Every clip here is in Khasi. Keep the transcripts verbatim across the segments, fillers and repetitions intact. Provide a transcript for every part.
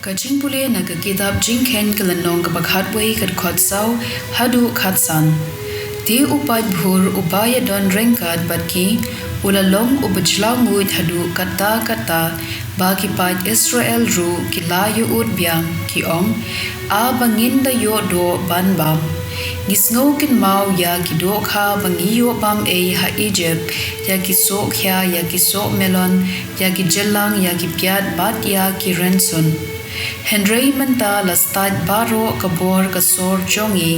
Ka jingpule na ka kitab Jingkheiñ ka lynnong kaba khatwei, ka dkhot saw haduh khatsan. Te u paidbah uba ïadon ryngkat bad ki u la long uba jlaw nguid haduh katta katta, ba ki paid Israel ruh ki la ïa ud biang, ki ong, A ba ngin da ïoh doh ban bam. Ngi sngew kynmaw ïa ki dohkha ba ngi ïoh bam ei ha Egypt, ïa ki soh khia, ïa ki soh melon, ïa ki jylang, ïa ki piat bad ïa ki rynsun. Hynrei mynta la stad baroh ka bor ka sor jong ngi,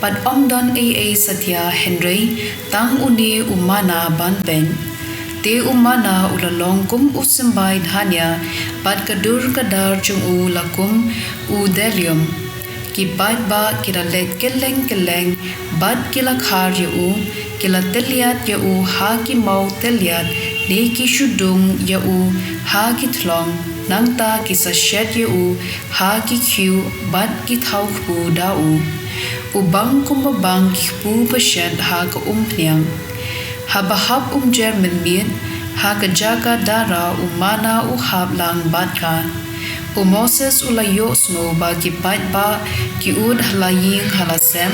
bad ym don ei ei satia hynrei tang une u manna ban peit. Te u manna u la long kum u symbai dhania, bad ka dur ka dar jong u la kum u delium. Ki paidbah ki la leit kylleng kylleng bad ki la khar ïa u, ki la tylliat ïa u ha ki maw tylliat, ne ki shu dung ïa u ha ki thlong, nangta ki sa shet ïa u ha ki khiew bad ki thaw kpu da u. U bang kumba bang ki kpu ba shet ha ka umphniang. Haba hap umjer mynmiet, ha ka jaka dara u manna u hap lang bad ka. U Moses u la ïohsngew ba ki paidbah ki ud ha la ïing ha la sem,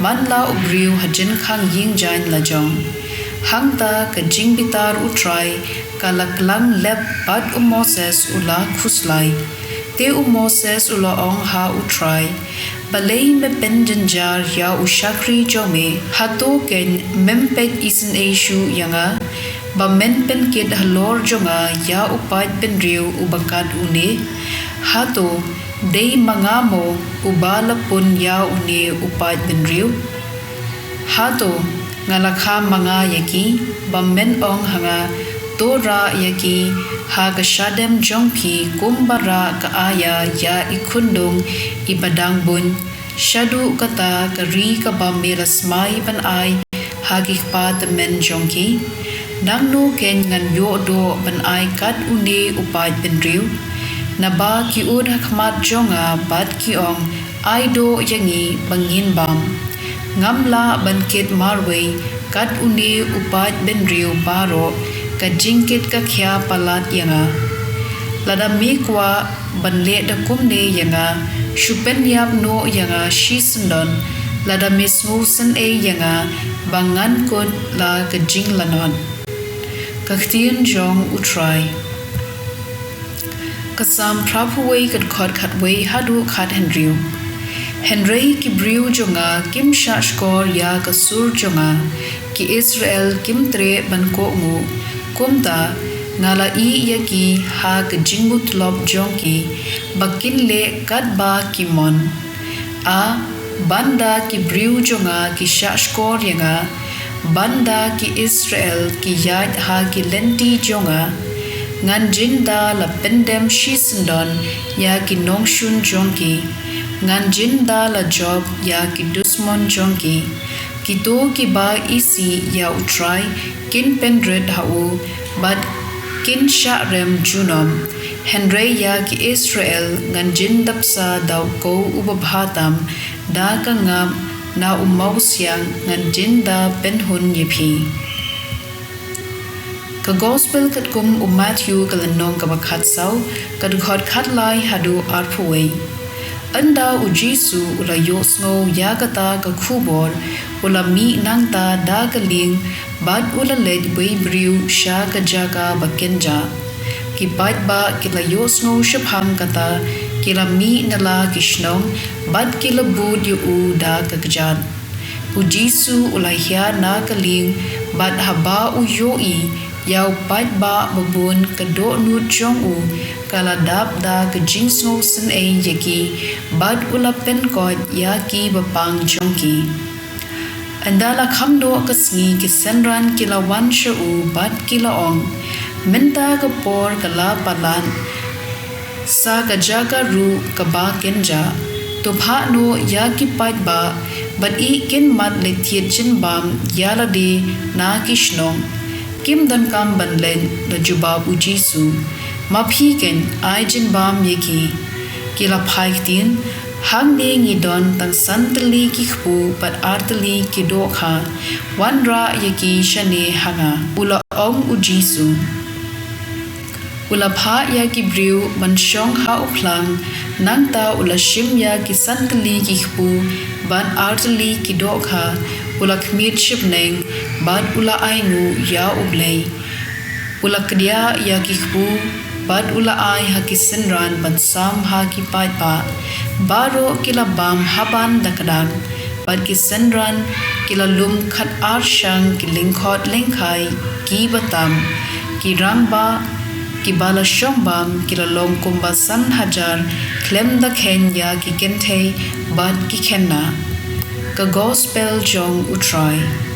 man la u briew ha jingkhang ïing jaiñ lajong. Hangta ka jingbitar U Trai ka la klang lep bad u Moses u la khuslai. Te u Moses u la ong ha U Trai, Balei me pynjynjar ïa u shakri jong me? Hato keiñ mem peit isynei shuh ïa nga, ba men pynkit halor jong nga ïa u paid bynriew uba kat une? Hato dei ma nga mo uba la pun ïa une u paid bynriew? Hato nga la kha ma nga ïa ki, ba men ong ha nga, To rah ïa ki ha ka shadem jong phi, kumba rah ka aïa ïa i khundung iba dang buiñ, shaduh kata ka ri kaba me la smai ban ai ha ki kpa tymmen jong ki? Nangno keiñ ngan ïoh doh ban ai kat une u paid bynriew? Naba ki ud ha khmat jong nga bad ki ong, Ai doh ïa ngi ba ngin bam. Ngam lah ban kit marwei kat une u paid bynriew baroh, ka jingkit ka khia palat ïa nga. Lada me kwah ban leh da kumne ïa nga, shu pynïap noh ïa nga shisyndon, lada me sngewsynei ïa nga ba ngan kut la ka jinglanot. Ka ktien jong U Trai. Ka Salm phra phew wei, ka dkhot khatwei haduh khathynriew. Hynrei ki briew jong nga kim shah shkor ïa ka sur jong nga, ki Israel kim treh ban kohnguh. Kumta nga la ïeh ïa ki ha ka jingbutlop jong ki, ba kin leh katba ki mon. A, ban da ki briew jong nga ki shah shkor ïa nga, ban da ki Israel ki ïaid ha ki lynti jong nga, ngan jin da la pyndem shisyndon ïa ki nongshun jong ki, ngan jin da la jop ïa ki dusmon jong ki. Kito kiba isih ïa U Trai kin pynrit ha u, bad kin shah rem junom. Hynrei ïa ki Israel ngan jin da bsa da u kow uba bha tam, da ka ngap na u mawsiang ngan jin da pynhun ïa phi. Ka Gospel katkum u Matthew, ka lynnong kaba khatsaw, ka dkhot khatlai haduh arphew wei. Ynda U Jisu u la ïohsngew ïa kata ka khubor, u la mih nangta da ka lieng, bad u la leit wei briew sha ka jaka ba kynjah. Ki paidbah ki la ïohsngew shaphang kata, ki la mih na la ki shnong, bad ki la bud ïa u da ka kjat. U Jisu u la hiar na ka lieng, bad haba u ïohi ïa u paidbah babun, ka dohnud jong u ka la dap da ka jingsngewsynei ïa ki, bad u la pynkoit ïa ki bapang jong ki. Ynda la kham doh ka sngi, ki synran ki la wan sha u bad ki la ong, Mynta ka por ka la palat, sa ka jaka ruh kaba kynjah. To phah noh ïa ki paidbah, bad ïeh kin mad leit thied jingbam ïa lade na ki shnong. Kim donkam ban leit, la jubab U Jisu. Ma phi keiñ ai jingbam ïa ki. Ki la phai ktien, Hangne ngi don tang san tylli ki kpu bad ar tylli ki dohkha. Wanrah ïa ki shane ha nga. U la ong U Jisu, U la phah ïa ki briew ban shong ha u phlang, nangta u la shim ïa ki san tylli ki kpu bad ar tylli ki dohkha, u la khmied shibneng, bad u la ainguh ïa U Blei. U la kdiah ïa ki kpu, bad u la ai ha ki synran ban sam ha ki paidbah. Baroh ki la bam haban da kdang, bad ki synran ki la lum khat ar shang ki lyngkhot lyngkhai kiba tam. Ki rangbah kiba la shong bam ki la long kumba san hajar, khlem da kheiñ ïa ki kynthei bad ki khynnah. Ka Gospel jong U Trai.